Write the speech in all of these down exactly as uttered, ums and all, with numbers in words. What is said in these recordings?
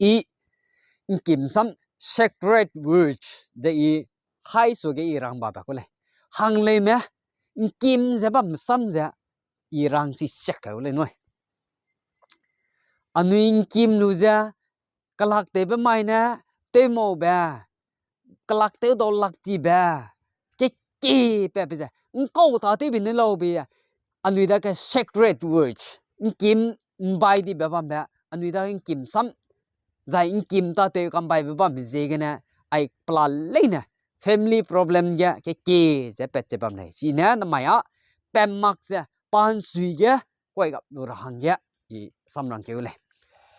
I ngkim sam sacred words de i hai suage i rang babe ku lei. Hangleume ngkim ze bam sam ze i rang chi siak kau lei nui. Anui ngkim lu ze kelaktewbe mai ne tewmaube, kelaktewdau lak tibe, kekie pe pe ze ngkau tâtewbe ne laube, anui dage sacred words, ngkim mbai dibe bambe, anui dage ngkim sam, zai ngkim tâtew kambaibe bambe ziegene, ai pela leine family problem ge kekie ze pat ze bam lei. Chine namai â pam mak ze, pa nsui ge, kuai gap lu ra hangge, i samrang keu lei.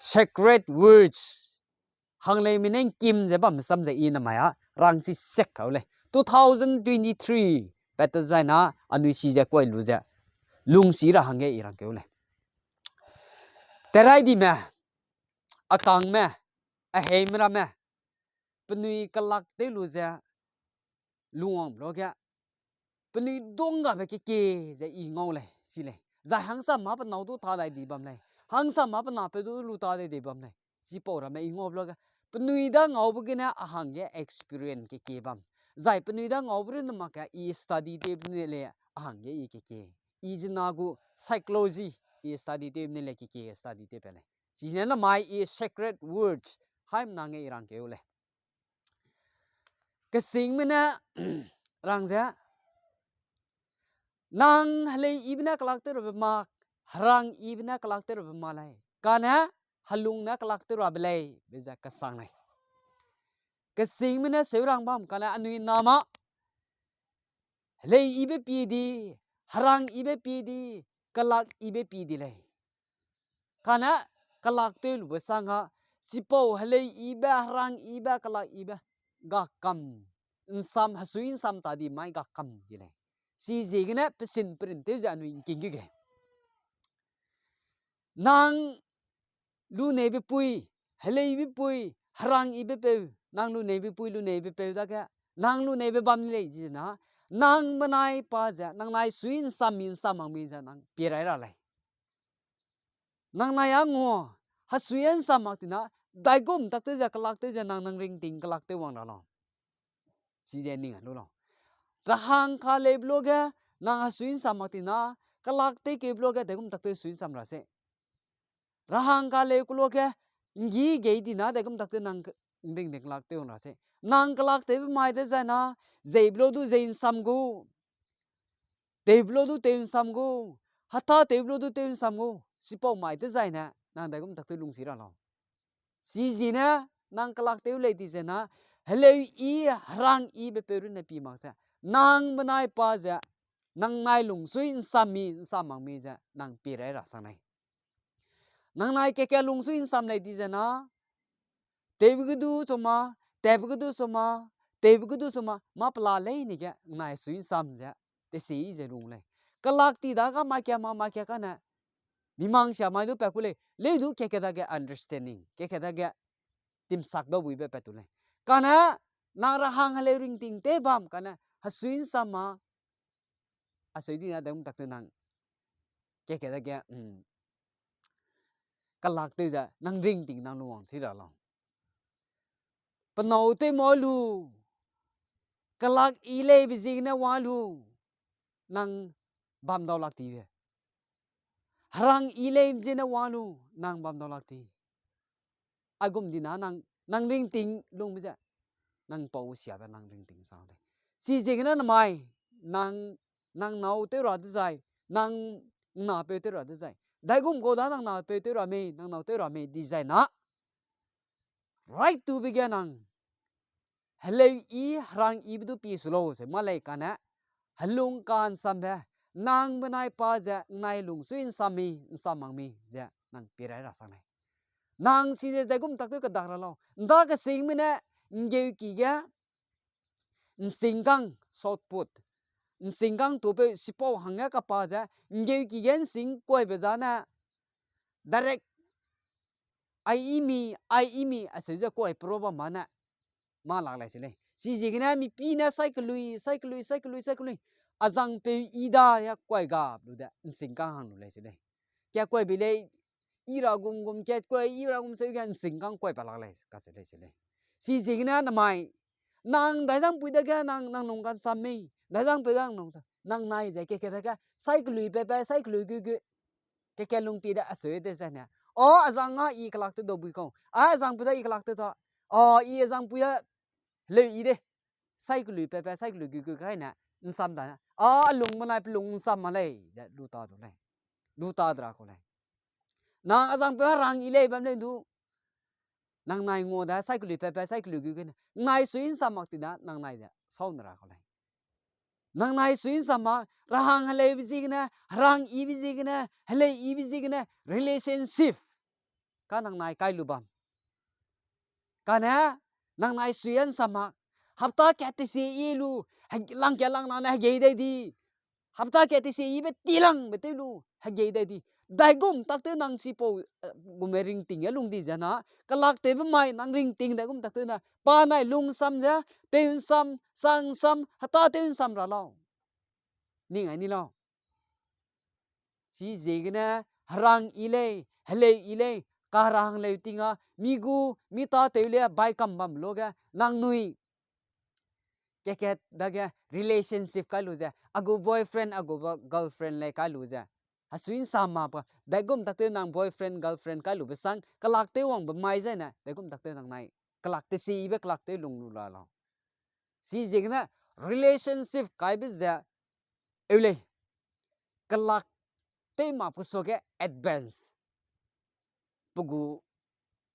Sacred words, hangleume ne ngkim ze bam sam ze i namai â rang chi siak kau lei. Two thousand twenty-three pat te zai na anui si ze kuai lu ze lungsi ra hangge i rang keu lei. Teraidime, akangme, aheime ramme, penui kelak tew lu ze lungwangbe luage, penui dunggabe kekie ze i ngau lei, si lei. Zai hangsam mâ pe nâu du tâ dai di bam lei. Hangsam mâ pe napeu du lu tâ dai di bam lei. Chipau ramme i ngau luage, penui da ngaube gene a hangge experience kekie bam. Zai penui da ngaube runne mak ge i study tewbe ne lei a hangge i kekie. I zena gu psychology i study tewbe ne lei kekie study tew pe lei. Chine namai i sacred words haimena nge i rang keu lei. Kesingme ne rang ze, nang helei yibe ne kelak tew rabe mak, herang yibe ne kelak tew rabe ma lei. Kane helung ne kelak tew rabe lei, be ze kesang lei. Kesingme ne seu rang bam kane anui nama helei yibe pie di, herang yibe pie di, kelak yibe pie di lei. Kane kelak tew lube sanga, chipau helei yibe, herang yibe, kelak yibe, ga kam, nsam, hesui nsam ta di mai ga kam di lei. Chiziegene pesin perin tew ze anui ngking ge ge. Nang luneibe pui, heleibe pui, herang yibe peu, nang luneibe pui, luneibe peu dage, nang luneibe bam ni lei zena, nang benai pa ze, nang nai sui nsam mi nsam mak mi ze nang pie rai ra lei. Nang nai a ngua, hesui nsam mak tina, daigum tak tew ze, kelak tew ze, nang nang ringting kelak tew wang ra lau. Chize ning lu lau. Rahang kaleube luage, nang hesui nsam mak tina, kelak tew keube luage, daigum tak tew sui nsam ra se. Rahang kaleu ku luage, nggi gei dina, daigum tak tew nang ringting kelak tew wang ra se. Nang kelak tewbe mai dezai na, zeibe lu du zei nsam gu. Tewbe lu du tew nsam gu. Heta tewbe lu du tew nsam gu. Chipau mai dezai ne, nang daigum tak tew lungsi ra lau. Chiziegene, nang kelak tew lei di zena, heleu yi, herang yibe peu runne pie mak ze, nang benai pa ze, nang nai lungsui nsam mi, nsam mak mi ze, nang pie rai ra sang lei. Nang nai keke lungsui nsam lei di zena, tewbe ge du chuma, tewbe ge du chuma, tewbe ge du chuma, mâ pela leine ge nang nai sui nsam ze, tesi ze lung lei. Kelak ti da ga mai kia ma, mai kia kane, mi mang sia mai du pa ku lei, leu du keke dage understanding, keke dage timsak da buibe pat tu lei. Kane, nang rahang heleu ringting tew bam kane, hesui nsam ma, hesui dina daigum tak tew nang, keke dage, kelak tew ze, nang ringting nang lungwang si ra lau. Pe nâu tew ma lu, kelak yi leibe ziegene wang lu, nang bam dau lak tibe. Herang yi leibe ziegene wang lu, nang bam dau lak ti. Aigum dina nang, nang ringting lungbe ze, nang pau siabe nang ringting sa lei. Chiziegene namai, nang, nang nâu tew ra dezai, nang napeu tew ra dezai, daigum kau da nang napeu tew ra mei, nang nâu tew ra mei dizai na, right to be ge nang, heleu yi, herang yibe du pie su lau se mâ lei kane, helung ka nsambe, nang benai pa ze nang nai lungsui nsam mi, nsam mak mi ze nang pie rai ra sang lei. Nang chize daigum tak tew kedak ra lau. Nda kesingme ne, nggeuki ge, nsingkang shot put, nsingkang tupeu chipau hangge kapa ze, nggeuki ge nsing kuaibe zane, direct, ai yi mi, ai yi mi, aseu ze kuai pro bam ma ne, mâ lak lei se lei. Chiziegene mipi ne sai kelui, sai kelui, sai kelui, sai kelui, azangpeu yi da ya kuai gap lu de, nsingkang hang lu lei se lei. Kia kuaibe lei, i ra gum gum kat kuai, i ra gum seu ge ’nsing kang kuai pa lak lei, kacheu lei se lei. Chiziegene namai, nang daizangpui dage nang, nang lung ka'nsam mei, daizangpui dage nang, nang nai ze ke ke dage, sai kelui pe pe, sai kelui gu gu, ke ke lungpie de aseu de zene. A, azang a i kelak tew dau bui kau. A, azangpui da i kelak tew ta. A, i azangpui a heleu i de. Sai kelui pe pe, sai kelui gu gu kai ne, ’nsam da ne. A, a lung benai pe lung ’nsam ma lei, de lu ta du lei. Lu ta de ra kau lei. Nang azangpui a rang i lei bam lei du. Nang nai ngua da, sai kelui pe pe, sai kelui gu gu ne. Nang nai sui ’nsam mak ti da, nang nai de, sau ne ra kau lei. Nang nai sui ’nsam mak, rahang heleube ziegene, herang ibe ziegene, heleu ibe ziegene, relationship. Ka nang nai kai lu bam. Kane, nang nai sui ’nsam mak. Hapta kat tese i lu, heg-, lang kat lang nang ne hegei dai di. Hapta kat tese ibe tilangbe tew lu, hegei dai di. Daigum tak tew nang sipau, eh, gume ringting e lung di ze na, kelak tewbe mai nang ringting daigum tak tew na, pa nai lungsam ze, tew ’nsam, sang ’nsam, heta tew ’nsam ra lau. Ning ai ni lau. Chiziegene, herang i lei, heleu i lei, karang leu ting a, mi gu, mi tâtew le, baikam bam lu ge, nangnui. Ke kat dage relationship kai lu ze, a gu boyfriend, a gu ba-, girlfriend lei kai lu ze. Hesui ’nsam mak pa, daigum tak tew nang boyfriend, girlfriend kai lube sang, kelak tew wangbe mai zene, daigum tak tew nang nai, kelak tesibe kelak tew lung lu la lau. Chiziegene relationship kaibe ze, eu lei, kelak tew mak pe suage advance. Pe gu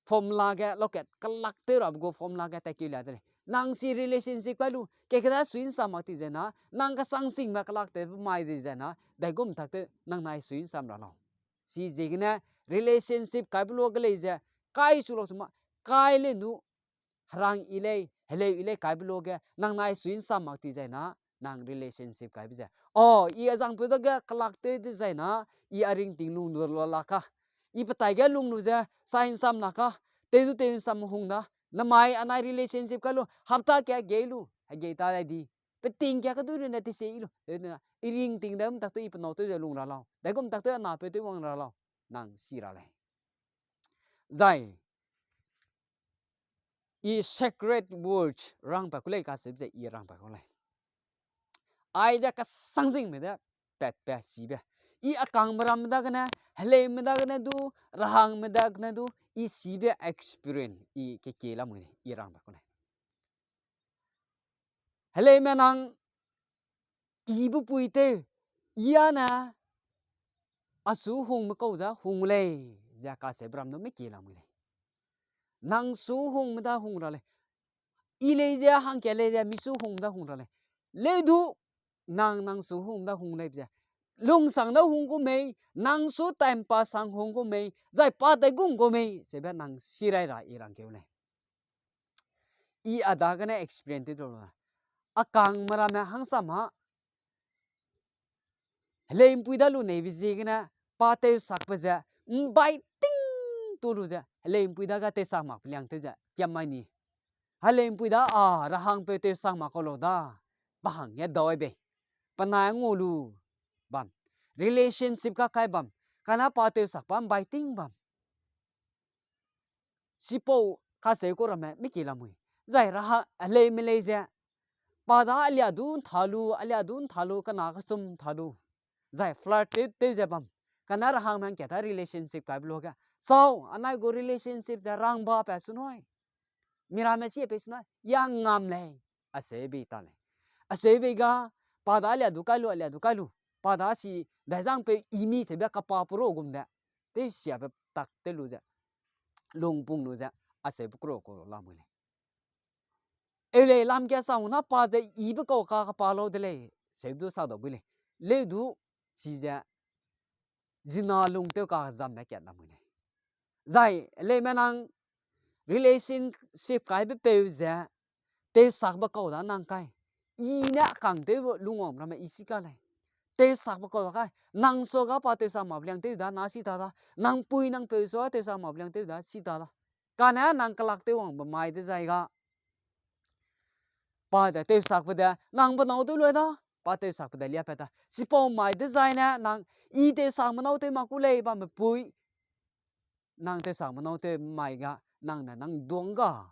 formula ge, lokat kelak tew rabe gu formula ge tatkeu lia de lei. Nang si relationship kai lu, ke keda sui ’nsam mak ti ze na, nang kesang singme kelak tewbe mai di ze na, daigum tak tew nang nai sui ’nsam ra lau. Chiziegene relationship kaibe luage lei ze, kai su lau su ma, kai le nu, herang i lei, heleu i lei kaibe luage, nang nai sui ’nsam mak ti zai na, nang relationship kaibe ze. O, i azangpeu dage kelak tew dezai na, i a ringting lung lu la ka. I petai ge lung lu ze, sai ’nsam la ka, tew du tew ’nsam hung da, namai anai relationship kai lu, hapta ke gei lu, hegei ta dai di. Peting ke kedu rune tise i lu, tew na, i ringting daigum tak tew i penâu tew ze lung ra lau, daigum tak tew a napeu tew wang ra lau, nang si ra lei. Zai, i sacred words rangpa ku lei kacheube ze i rangpa ku lei. Aize kesang zingme de, patbe, sibe. I a kangme ramme dagene, heleume dagene du, rahangme dagene du, i sibe experience, i kekie lamui lei, i rangpa ku lei. Heleume nang, i bepui tew, i a ne, a su hungme kau ze hung lei, ze kacheube ram du me kie lamui lei. Nang su hungme da hung ra lei. I lei ze hangke lei ze mi su hungme da hung ra lei. Leu du, nang nang su hungme da hung lei ze. Lungsang da hung gu mei, nang su time pa sang hung gu mei, zai pa dai gung gu mei, sebe nang si rai ra i rangkeu lei. I a dagene experience tew du la. A kangme ramme hangsam ha. Heleumpui da lu neibe ziegene, pa tewsakbe ze, mbai ting tu lu ze, heleumpui dage tewsak mak peliang tew ze, kiam mai ni. Heleumpui da a, rahangpeu tewsak mak kau lau da, pa hangge dau bei. Penai ngau lu bam. Relationship ka kai bam. Kane pa tewsak pa mbai ting bam. Chipau kacheu ku ramme miki lamui. Zai raha heleume lei ze. Pa da alia du ntha lu, alia du ntha lu, kena kechum ntha lu. Zai flirt tew, tew ze bam. Kane rahangme hangkat ta relationship kaibe luage. Sau, anai gu relationship ze rangba pa su nui. Miramme sie pe su nui. Ya ngam lei. Acheu bei ta lei. Acheu bei ga, pa da alia du kai lu, alia du kai lu. Pa da si, daizangpeu i mi seube kapa puro gum de. Tew siabe tak tew lu ze. Lungpung lu ze. Acheube kuro ku lamui lei. Eu lei lam ge sa hung na pa ze ibe kau ka kapa lau de lei. Seube du sa dau bui lei. Leu du, si ze, zina lung tew ka zamme kat lamui lei. Zai, leume nang relationship kaibe peu ze, tewsakbe kau da nang kai. I ne kang tew lungwang ramme i si ka lei. Tewsakbe kau da kai. Nang suaga pa tewsak mak peliang tew da na si ta da. Nang pui nang peu suaga tewsak mak peliang tew da si ta da. Kane nang kelak tew wangbe mai dezai ga. Pa de tewsakbe de, nang benâu tew lui da, pa tewsakbe de liapat da. Chipau mai dezai ne, nang i tewsakme nâu tew mak ku lei bambe pui. nang tewsang menau tew mai ga, nang ne nang duang ga.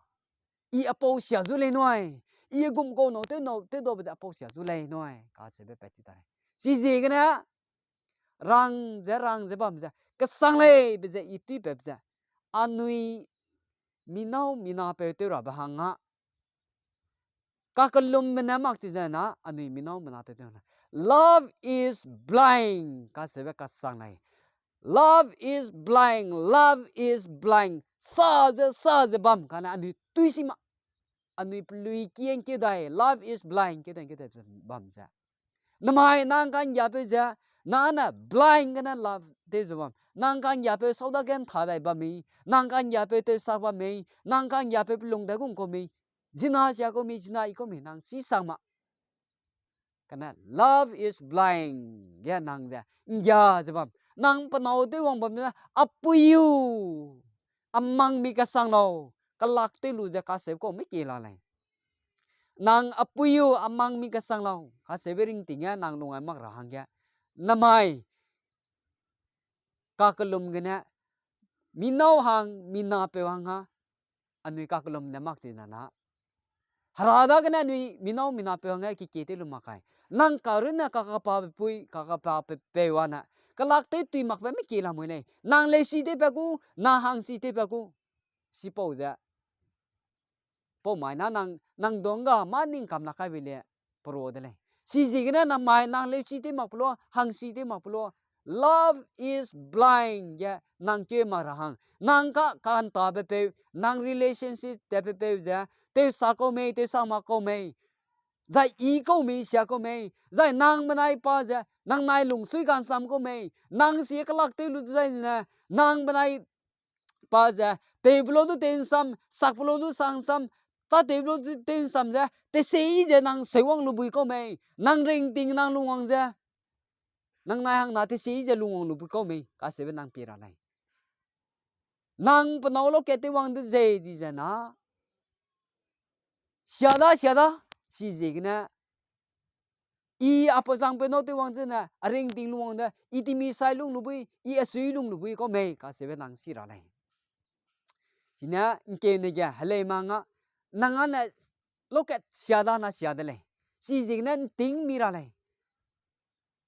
I apau sia zu lei nui. I gum kau nau tew nau tew dabe de apau sia zu lei nui. Kaseube pat ti ta lei. Chiziegene, rang ze, rang ze bam ze, kesang lei be ze, i tuipep ze. Anui minau minapeu tew rabe hangge kakellumbe ne mak chi ze na, anui minau minapeu tew na. Love is blind, kaseube kasang lei. Love is blind, love is blind. Sa ze, sa ze bam kane anui tui si ma. Anui pelui kieng keu dai, love is blind, keu dai, keu dai ze bam ze. Namai nang ka'nggiapeu ze, nang ne blind gene love tew ze bam. Nang ka'nggiapeu sau dage ntha dai bam mei, nang ka'nggiapeu tewsak bam mei, nang ka'nggiapeu pelung dai gum kau mei. Zina sia kau mei, zina i kau mei, nang sisang ma. Kane love is blind ge nang ze, nggia ze bam. Nang penau tew wang bam ze, apuiu. Amang mi kasang lau, kelak tew lu ze kaseu kau mei kie la lei. Nang apuiu amang mi kasang lau, kaseube ringting ge nang lung ai mak ra hangge. Namai, kakellum gene, minau hang, minapeu hang ha, anui kakellum ne mak ti na na. Hera dagene anui minau minapeu hangge kekie tew lu mak kai. Nang karunne kakapabe pui, kakapabe peu ane. Kelak tew tui makbe mei kie lamui lei. Nang leusi tewbe gu, nang hangsi tewbe gu. Sipau ze. Pau mai na nang, nang duang ga mâ ning kam lak kaibe le, peru de lei. Chiziegene namai nang leusi tew mak pe lu, hangsi tew mak pe lu. Love is blind ge nang keu mak ra hang. Nang ka, kantabe peu, nang relationship tewbe peu ze, tewsa kau mei, tewsa mak kau mei. Zai i kau mei, sia kau mei. Zai nang benai pa ze, nang nai lungsui kansam kau mei. Nang sie kelak tew lu zai zene, nang benai pa ze, tewbe lu du tew nsam, sakbe lu du sang nsam, tâtewbe lu du tew nsam ze, tesei ze nang seuwang lu bui kau mei, nang ringting nang lungwang ze, nang nai hangna tesei ze lungwang lu bui kau mei, kaseube nang pie ra lei. Nang penau lokat tew wang de zei di ze na, sia da, sia da, chiziegene, i apezangpeu nâu tew wang zene, a ringting lungwang de, i timi sai lung lu bui, i asui lung lu bui kau mei, kaseube nang si ra lei. Chine, ngkeune ge, helei ma nga, nang ane lokat sia da na sia de lei. Chiziegene nting mi ra lei.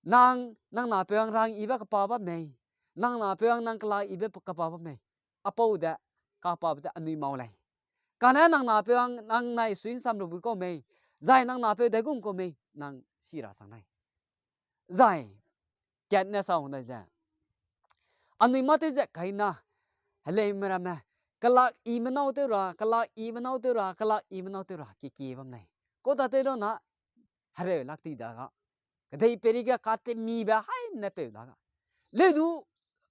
Nang, nang napeu hang rang ibe kapa bam mei. Nang napeu hang nang kelak ibe kapa bam mei. Apau de, kapabe de anui mau lei. Kane nang napeu hang nang nai sui nsam lu bui kau mei. Zai nang napeu daigum kau mei, nang si ra sang lei. Zai, katne sa hang dai ze, anui mâ tew ze kaina, heleime ramme, kelak ime nâu tew ra, kelak ime nâu tew ra, kelak ime nâu tew ra, kekie bam lei. Kau tatew lu na, hereu lak ti da ga. Kedei peri ge katemibe haine peu da ga. Leu du,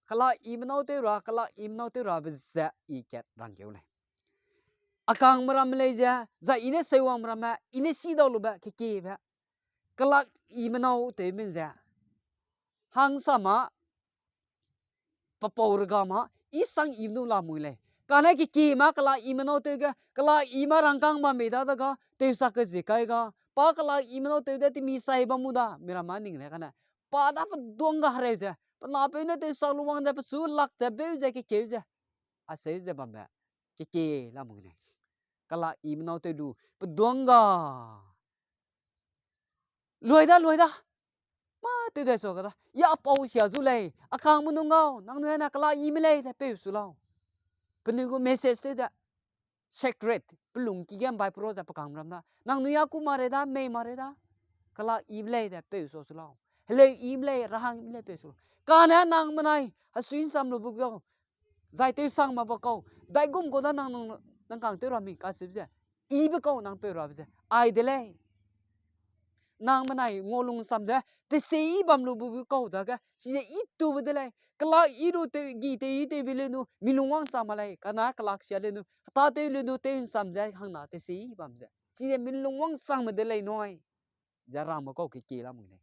kelak ime nâu tew ra, kelak ime nâu tew rabe ze i kat rangkeu lei. A kangme ramme lei ze, zai i ne seuwangme ramme, i ne sidau lube, kekiebe. Kelak ime nâu tewbe ze. Hangsama, pe pau rega ma, i sang i nu lamui lei. Kane kekie ma kelak ime nâu tew ge, kelak i ma rangkâng bam mei da da ga, tewsak ke zie kai ga, pa kelak ime nâu tew de temi sai bam mu da, mi ramme ning lei kane. Pa da pe duang ga hereu ze, pe napeu ne tewsak lu wang ze, pe su lak ze, beu ze, kekeu ze. Aseu ze bambe, kekie lamui lei. Kelak ime nâu tew lu, pe duang ga. Luai da, luai da. Mâ tew dai sua ka da. Ya pau sia zu lei. A kangme nung gau, nangnui ne kelak ime lei, le peu su lau. Penui gu message tew de. Secret, pelungki ge mbai pro ze pe kangme ram da. Nangnui ya ku ma rei da, mei ma rei da. Kelak ime lei de peu sua su lau. Heleu ime lei, rahang ime lei peu su lau. Kane nang menai, hesui nsam lu bu gau. Zai tew sang ma ba kau. Daigum kau da nang, nang, nang kang tew ra mi, kaseu ze. Ibe kau nang peu rabe ze. Ai de lei. Nang menai ngua lungsam ze, tesei bam lu bu kau dage, chize i tube de lei. Kelak i lu tew, gi tew i tewbe le nu, mi lungwang chang ma lei, kane kelak sia le nu, heta tew le nu, tew nsam ze, hangna tesei bam ze. Chize mi lungwang changme de lei nui. Ze rangme kau kekie lamui lei.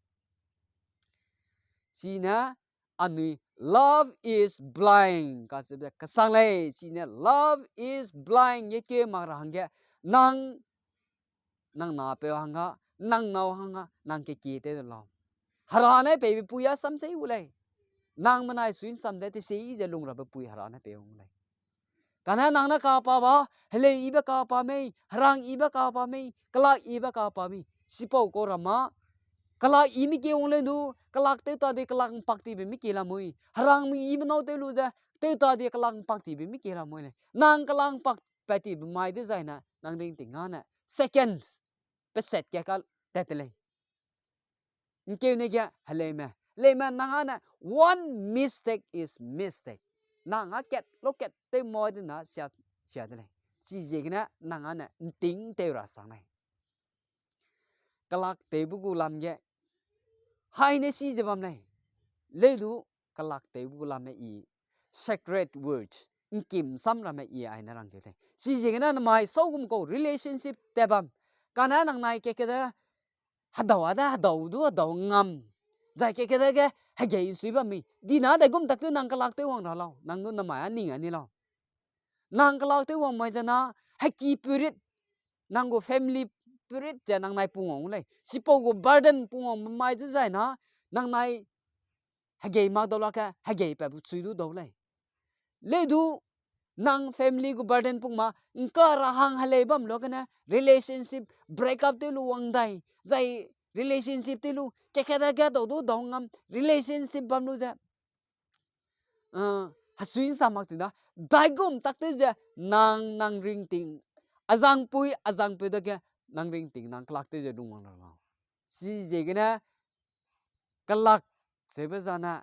Chine anui love is blind, kacheube kesang lei, chine love is blind ge keu mak ra hangge, nang, nang napeu hangge, nang nâu hangge, nang kekie tew de lau. Hera ne peibe pui a sam sei u lei. Nang menai sui'nsam de tesi ze lung rabe pui Hera ne pei wang lei. Kane nang ne kapa ba, helei yibe kapa mei, herang yibe kapa mei, kelak yibe kapa mei, chipau kau ramme, kelak yi mi ke wang leu du, kelak tew ta di kelak ’mpak tibe mi ke lamui, herang mi yibe nâu tew lu ze, tew ta di kelak ’mpak tibe mi ke lamui lei. Nang kelak ’mpak pat tibe mai dezaine, nang ringting â ne, seconds, peset ke ka tat te lei. ’Ngkeu ne ge, heleume. Heleume nang â ne, one mistake is mistake. Nang â kat, lo kat tew mai de na sia, sia de lei. Chiziegene nang â ne, ’nting tew ra sang lei. Kelak tewbe gu lam ge, hai ne si ze bam lei. Leu du, kelak tewbe gu lamme i, sacred words, ’ngkim sam ramme i ai ne rangkeu lei. Chiziegene namai sau gum kau relationship tat bam. Kane nang nai ke kede, hedau â de, hedau du, hedau ngam. Zai ke kede ge, hegei ’nsui bam mi. Dina de gum tak tew nang kelak tew wang ra lau. Nang du namai â ning â ni lau. Nang kelak tew wang mai ze na, heki purit, nang gu family purit ze nang nai pung wang lei. Chipau gu burden pung wang mai dezai na, nang nai hegei mak dau lak ge, hegei pat bu chui du dau lei. Leu du, nang family gu burden pung ma, ’ngka ra hang helei bam luagene, relationship break up tew lu wang dai, zai relationship tew lu, ke kede ge dau du dau ngam, relationship bam lu ze, hesui'nsam mak ting da, daigum tak tew ze, nang, nang ringting, a zangpui, a zangpeu dage, nang ringting, nang kelak tew ze lungwang ra lau. Chiziegene, kelak seube zane,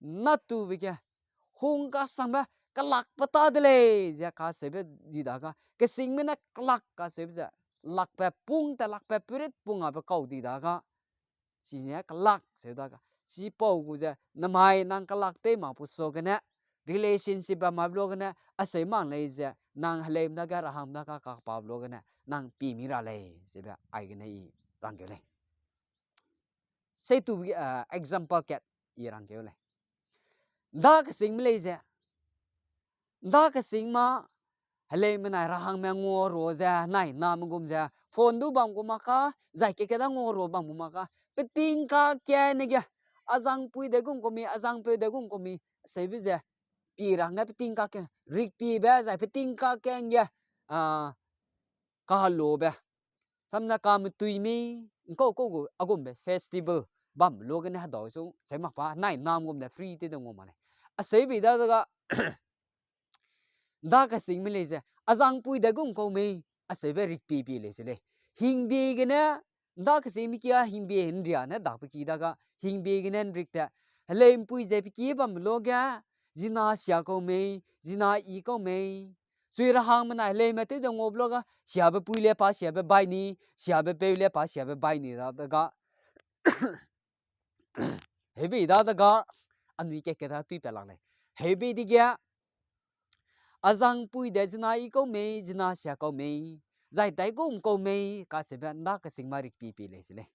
natube ge, hung kasangbe, kelak pe ta de lei, ze kaseube di daga, kesingme ne kelak kaseube ze, lakbe pung te lakbe purit pung abe kau di daga, chine kelak seu daga, chipau gu ze, namai nang kelak tew mak pu suagene, relationship bam ma luagene, aseu mak lei ze, nang heleume dage, rahangme dage, kapa luagene, nang pie mi ra lei, zebe aigene i rangkeu lei. Seitu, example kat i rangkeu lei. ’Nda kesingme lei ze, ’nda kesing ma, heleume nai rahangme ngua ru ze, nai name gum ze, phone du bam gu mak ka, zai ke keda ngua ru bam gu mak ka, peting kake ne ge, a zangpui de gum kau mi, a zangpeu de gum kau mi, seube ze, pie ra hangge peting kake, rikpiebe, zai peting kake ’ngge, a, kahelube. Samne kametui mei, ’ngkau kau gu, a gumbe festival, bam luagene hedau su, seu mak pa, nai name gum de free tew de ngua mak lei. Aseu bei dadege, ’nda kesingme lei ze, a zangpui de gum kau mei, aseube rikpie pie lei se lei. Hingbie gene, ’nda kesingme kia hingbie ’nria ne dakbe ki daga, hingbie gene ’nrik te, heleumpui ze pe ki bambe luage, zina sia kau mei, zina i kau mei. Sui rahangme nai heleume tew ze ngua be luage, siabe pui le pa siabe bai ni, siabe peu le pa siabe bai ni dadege, heubei dadege, anui ke keda tuipat lak lei. Heubei dege, a zangpui de zina i kau mei, zina sia kau mei, zai daigum kau mei, kaseube ’nda kesingme rikpie pie lei se lei.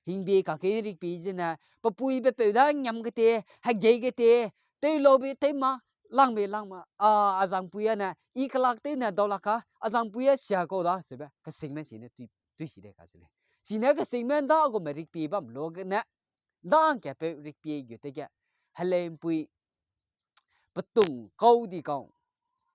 Hingbie kake rikpie zene, pe pui pe peu da ngiam kete, hegei kete, tew laube tew ma, langbe lang ma, a, a zangpui â ne, i kelak tew ne dau lak ka, a zangpui â sia kau da, seube, kesingme sine tui, tui si lei kase lei. Sine kesingme ’nda gumbe rikpie bam luagene, ’nda ’ngkapeu rikpie gu tege, heleumpui, petung kau di kau,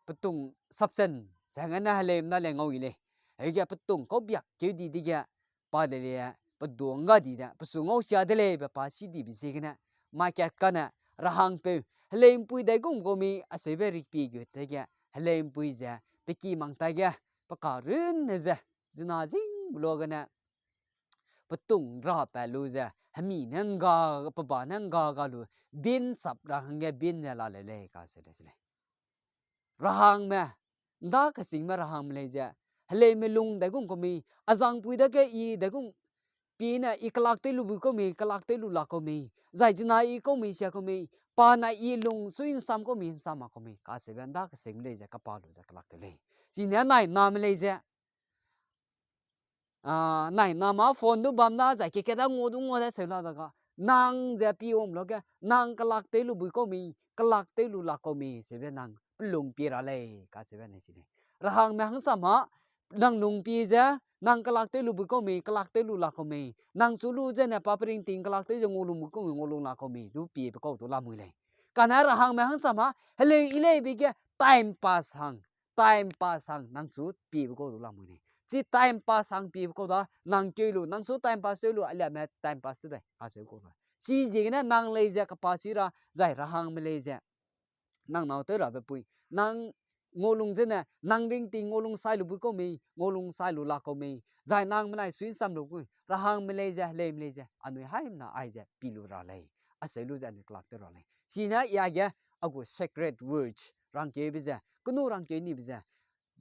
petung substance, zangene heleume na le ngau i lei. Heuge petung kau biak keu di dege, pa de le, peduang ga di de, pesu ngau sia de lei be pa si dibe ziegene, mai kat kane, rahangpeu, heleumpui daigum kau mei, aseube rikpie gu tege, heleumpui ze, pe ki mang taige, pe karunne ze, zina zingbe luagene, petung rapat lu ze, hemi ne ’ngga, pe ba ne ’ngga ga lu, bin sap ra hangge bin ze la leu lei kase lei se lei. Rahangme, ’nda kesingme rahangme lei ze, heleume lung daigum kau mei, a zangpui dage i daigum, pie ne i kelak tew lu bu kau mei, kelak tew lu lak kau mei, zai zina i kau mei sia kau mei, pa ne i lung sui ’nsam kau mei, ’nsam mak kau mei, kaseube ’nda kesingme lei ze kapa lu ze kelak tew lei. Chine nai name lei ze, a, nai name phone du bam da zai ke keda ngua du ngua de seu la dege, nang ze pie wang luage, nang kelak tew lu bu kau mei, kelak tew lu lak kau mei, seube nang pelung pie ra lei, kaseube ne si lei. Rahangme hangsame, nang lung pie ze, nang kelak tew lu bu kau mei, kelak tew lu lak kau mei, nang su lu zene pa pe ringting kelak tew ze ngua lung bu kau mei, ngua lung lak kau mei, zu pie pe kau du lamui lei. Kane rahangme hangsa ma, heleu i leibe ge time pass hang, time pass hang nang su piebe kau du lamui lei. Chi time pass hang piebe kau da, nang keu lu, nang su time pass tew lu, aliame time pass tew dai, kaseu kau da. Chiziegene nang lei ze kapa si ra, zai rahangme lei ze nang nâu tew rabe pui, nang ngaulung zene, nang ringting ngaulung sai lu bui kau mei, ngaulung sai lu la kau mei, zai nang menai sui nsam lu gu, rahangme lei ze, heleime lei ze, anui haimena aize pi lu ra lei, aseu lu ze anui kelak tew ra lei. Chine i aige, a gu secret words, rangkeube ze, kenu rangkeu nibe ze,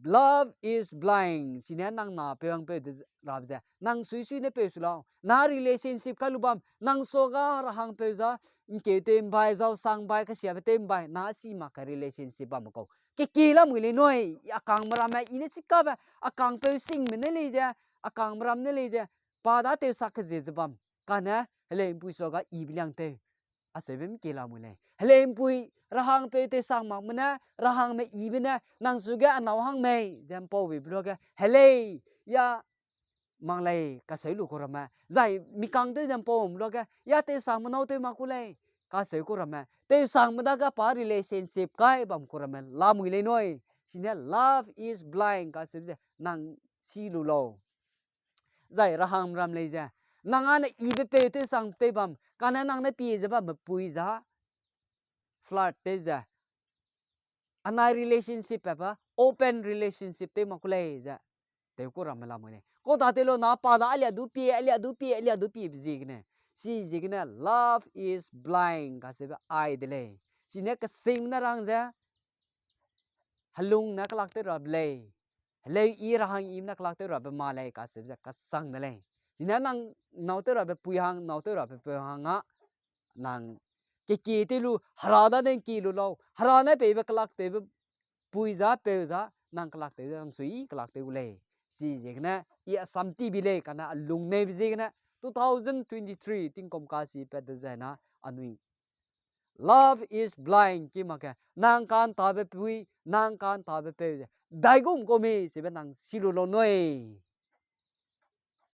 Love is blind. Chine nang napeu hangpeu de rabe ze, nang suisui ne peu su lau. Na relationship kai lu bam, nang suaga rahangpeu za, nkeu tew mbai, zau sang bai, kesiabe tew mbai, na si mak ka relationship bam kau. Keki lamui lei nui, a kangme ramme, i ne chikabe, a kangpeu singme ne lei ze, a kangme ram ne lei ze, pa da tew sak kezie ze bam. Kane, heleu mpui suaga ibe liang tew. Aseube mki lamui lei. Heleu mpui, rahangpeu tew sang makme ne, rahangme ibe ne, nang suge a nâu hang mei, ze mpau beibe luage, helei, ya mang lei, kaseu lu kau ramme, zai mi kang tew ze mpau bam luage, ya tew sangme nâu tew mak ku lei, kaseu kau ramme, tew sangme dage pa relationship kai bam kau ramme, lamui lei nui, chine love is blind, kaseu ze, nang si lu lau. Zai rahangme ram lei ze, nang â ne ibe peu tew sang tew bam, kane nang ne pie ze bamme pui za, flirt tew ze, anai relationship pa, open relationship tew mak ku lei ze, tew kau ramme lamui lei. Kau da tew lau na pa da alia du pie, alia du pie, alia du piebe ziegene. Chiziegene love is blind, kaseube ai de lei. Chine kesingme ne rang ze, helung ne kelak tew rabe lei. Heleu i rahang i ne kelak tew rabe ma lei, kaseube ze kesang de lei. Chine nang nâu tew rabe pui hang, nâu tew rabe peu hang â, nang kekie tew lu, hera da ne ngkie lu lau, hera ne peibe kelak tewbe pui za, peu za, nang kelak tew ze nang sui kelak tew gu lei. Chiziegene, i asam ti bi lei, kane a lung neibe ziegene, two thousand twenty-three tingkum kasi pat de zai na, anui Love is blind, ki mak ge, nang ka'ntabe pui, nang ka'ntabe peu ze, daigum kau mi, sebe nang si lu lau nui.